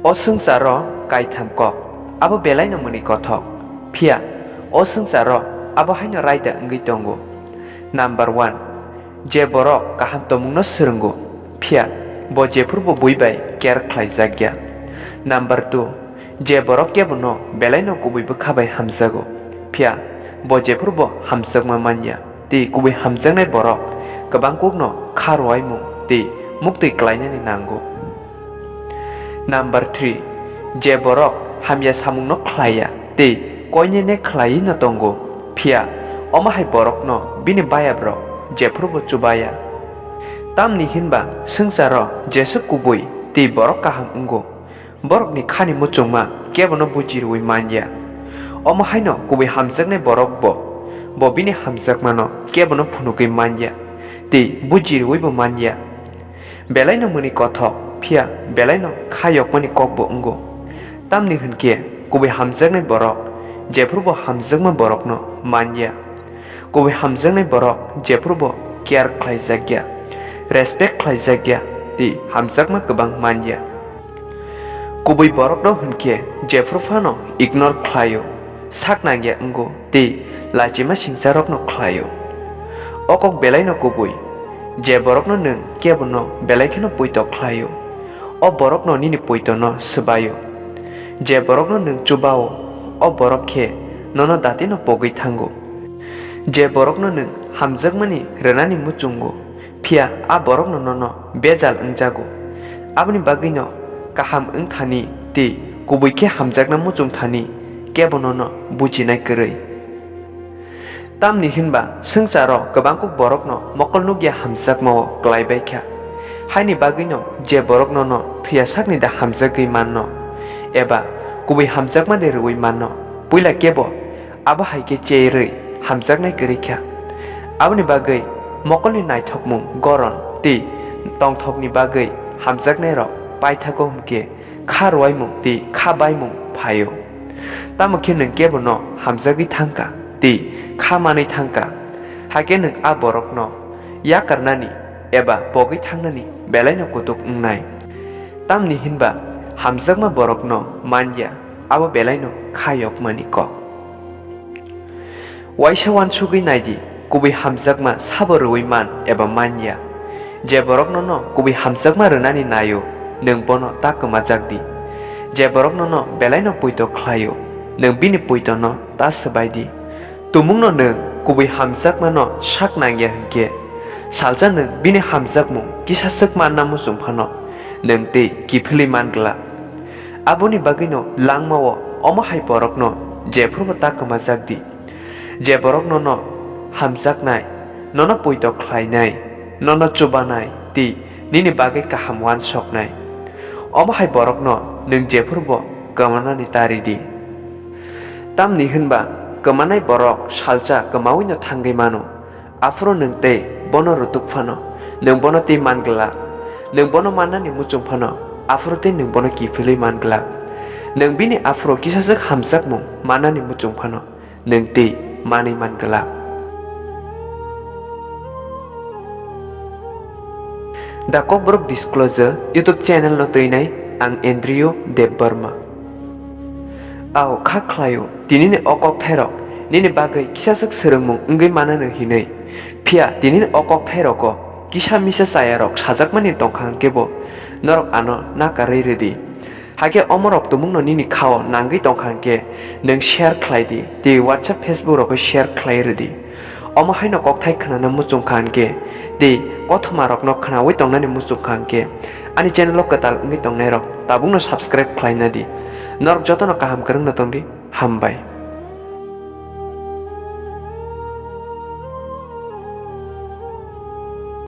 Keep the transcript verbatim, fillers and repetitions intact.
O swngcharo kaitham kok, abo belaino mwnwi kothok, phiya o swngcharo abo haino raida wngwi tongo. Number one, je borok kaham tongmungno swrwngo, phiya bo jephrubo bui bai care khlaijakya. Number two, je borok kebono belaino kubui bwkha bai hamjago, phiya bo jephrubo hamjakma manya. Tei kubui hamjaknai borok kwbang kokno kha rwuaimung tei muktwi klainani nango. Number three, je borok hamya samungno khlaiya tei koinene khlaiwi no tongo, phiya omo hai borokno bini bayabrok jephrubo chubaya. Tamni hinba swngcharo jeswk kubui tei borok kaham wngo, borokni khani muchungma kebono buji rwui manya. Omo haino kubui hamjaknai borokbo bo bini hamjakmano kebono phunugwi manya tei buji rwuibo manya. Belaino mwnwi kothok, phiya belaino kha yokmani kokbo wngo. Tamni hwn khe kubui hamjaknai borok jephrubo hamjakma borokno manya. Kubui hamjaknai borok jephrubo care khlaijakya, respect khlaijakya tei hamjakma kwbang manya. Kubui borokno hwn khe jephru phano ignore khlaio, sak nangya wngo tei lachima singcharokno khlaio. O kok belaino kubui, je borokno nwng kebono belai kheno poito khlaio, o borokno nini poitono swbaio. Je borokno nwng chubao, o borok khe nono datino pogwi thango. Je borokno nwng hamjakmani rwnani muchungo, phiya a borokno nono bejal wngjago. Aboni bagwino kaham wng thani tei kubui khe hamjakna muchung thani kebo nono bujinai kwrwi. Tamni hinba swngcharo kwbangkuk borokno mokol nukya hamjakmao klai bai kha. Haini bagwino je borok nono thwiya sakni da hamjagwi manno, eba kubui hamjakma de rwui manno, puila kebo abo hai khe cherwi hamjaknai kwrwi kha. Aboni bagwi mokolni naithokmung, goron tei tongthokni bagwi hamjaknairok paithago hwnkhe kha rwuaimung tei kha baimung phaio. Tamo khe nwng kebono hamjagwi thangkha tei kha manwi thangkha, hakhe nwng a borokno yakarnani eba pogwi thangnani belaino kutuk wngnai. Tamni hinba hamjakma borokno manya, abo belaino kha yokmani kok. Waisa uansugwi naidi, kubui hamjakma sabo rwui man eba manya. Je borok nono kubui hamjakma rwnani naio, nwng bono ta kwmajak di. Je borok nono belaino poito khlaio, nwng bini poitono ta swbai di. Tumungno nwng kubui hamjakmano sak nangya hwnkhe, salsa nwng bini hamjakmung kisa swk manna muchung phano nwng tei kiphilwi man glak. Aboni bagwino langmao omo hai borokno jephrubo ta kwmajak di. Je borok nono hamjaknai, nono poito khlainai, nono chubanai tei nini bagwi kaham uansoknai, omo hai borokno nwng jephrubo kwmanani ta ridi. Tamni hwnba kwmanai borok salsa kwmaui no thangwi mano, aphuru nwng tei bono rwtuk phano nwng bono twi man glak, nwng bono mannani muchung phano aphuru tei nwng bono kiphilwi man glak, nwng bini aphuru kisaswk hamjakmung mannani muchung phano nwng tei manwi man glak. The Kokborok Disclosure YouTube channel no twinai ang Andrew Debbarma. Ao kha khlaio, tinini o kokthairok nini bagwi kisaswk swrwngmung wngwi manano hinwi. Phiya tinini o kokthairogo kisa misa chayarok sajakmani tongkha hwnkhe bo norok ano nakarwi rwdi. Hakhe omorok tumungno nini khao nangwi tongkha hwnkhe nwng share khlai di tei WhatsApp, Facebook rogo share khlai rwdi. Omo haino kokthai khnana muchung kha hwnkhe tei kothomarokno khnaui tongnani muchung kha hwnkhe ani channel o kwtal wngwi tongnairok tabukno subscribe khlaina di. Norok jotono kaham kwrwngno tongdi. Hambai.